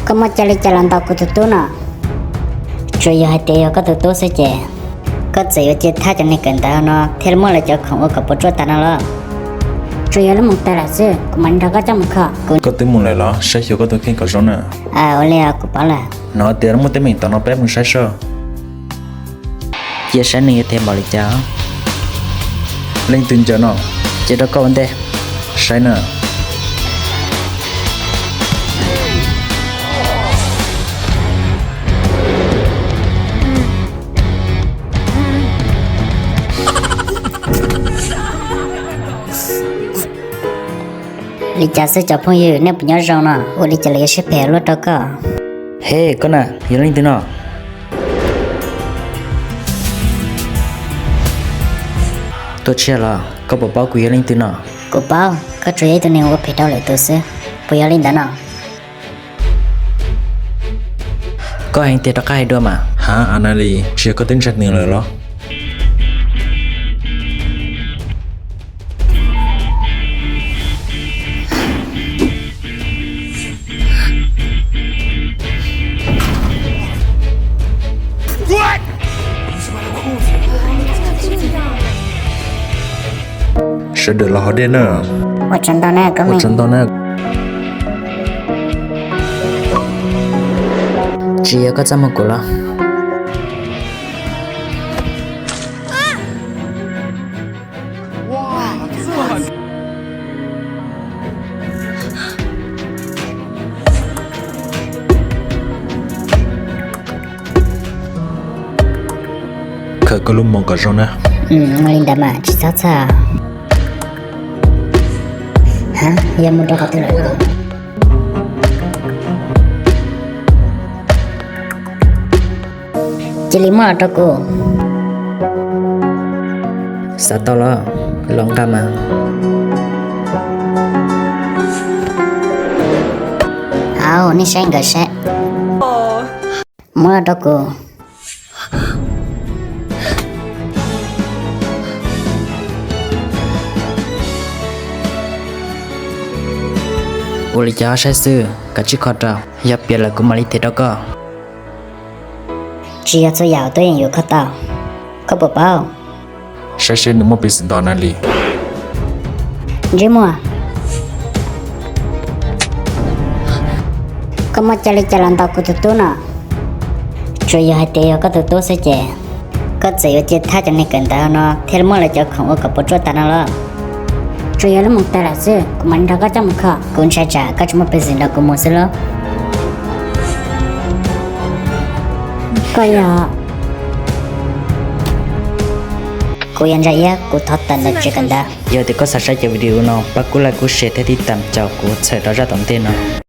Koj muaj cai li cas los ntaus kuv tus tub no? Tsuas yog hais tias yog koj tus tub xwb ces koj txawm yuav cia thab cov neeg kawm ntawv no thiaj li muaj lawv cov khoom ua kom puas tsuaj tas no los? Tsuas yog lub moos tawg lawm xwb, kuv mam li nrog koj coj mus kho. Koj twb mus lawm los? Saib xyuas koj tus kheej kom zoo na. Ua li kuv paub lawm. Hnov tias muaj teeb meem tom no peb mus saib soj. Cia saib nws yuav them npaum li cas. Leej twg ncaws no? Cia rau koj ua ntej. Saib na. Li cas xwb cov phooj ywg, nej puas nyob zoo no? Ua li cas lawv yuav siab phem luaj rau koj? He, koj na, yog leej twg no? Tuaj tshiab los? Koj puas paub kuv yog leej twg no? Kuv paub, koj tsuas yog ib tug neeg ua phem rau lwm tus xwb. Puas yog li ntawd no? Koj heev tiag, rov qab hais dua mas. Hav, Anali, tsis yog koj twb ntshai nws lawm los? Sawv daws los haus dej na. Ua tsaug ntau na. Tsis yog koj txaj muag kuv los? Khawm koj lub moos kom zoo na. Ua li ntawd mas tsis txhob txhawj. Hav, yog mus rau qhov twg lawm? Cia li muab los rau kuv. Xav tau los? Los nqa mas. Au, nej saib nkawd saib. Muab los rau kuv. Ua li cas saib xwb, kav tsij kho rau, yog piav lawm kuv mam li them rau koj. Tsis yog txhua yam uas tuaj yeem yuav kho tau, koj puas paub? Saib seb nws muaj peev xwm ntau na li. Ntsej muag, koj muaj cai li cas los ntaus kuv tus tub no? Tsuas yog hais tias yog koj tus tub xwb ces koj txawm yuav cia thab cov neeg kawm ntawv no thiaj li muaj lawv cov khoom ua kom puas tsuaj tas no los? Tsuas yog lub moos tawg lawm xwb, kuv mam li nrog koj coj mus kho. Kuv ntshai tsam koj tsis muaj peev xwm nrog kuv mus xwb lauj. Koj yog? Kuv yog Ntsa Iab, kuv thov tawm ntawm tsev kawm ntawv. Yog tias koj xav saib cov video no, pab kuv like, kuv share thiab tib tam caum kuv txhawm rau zaj tom ntej no.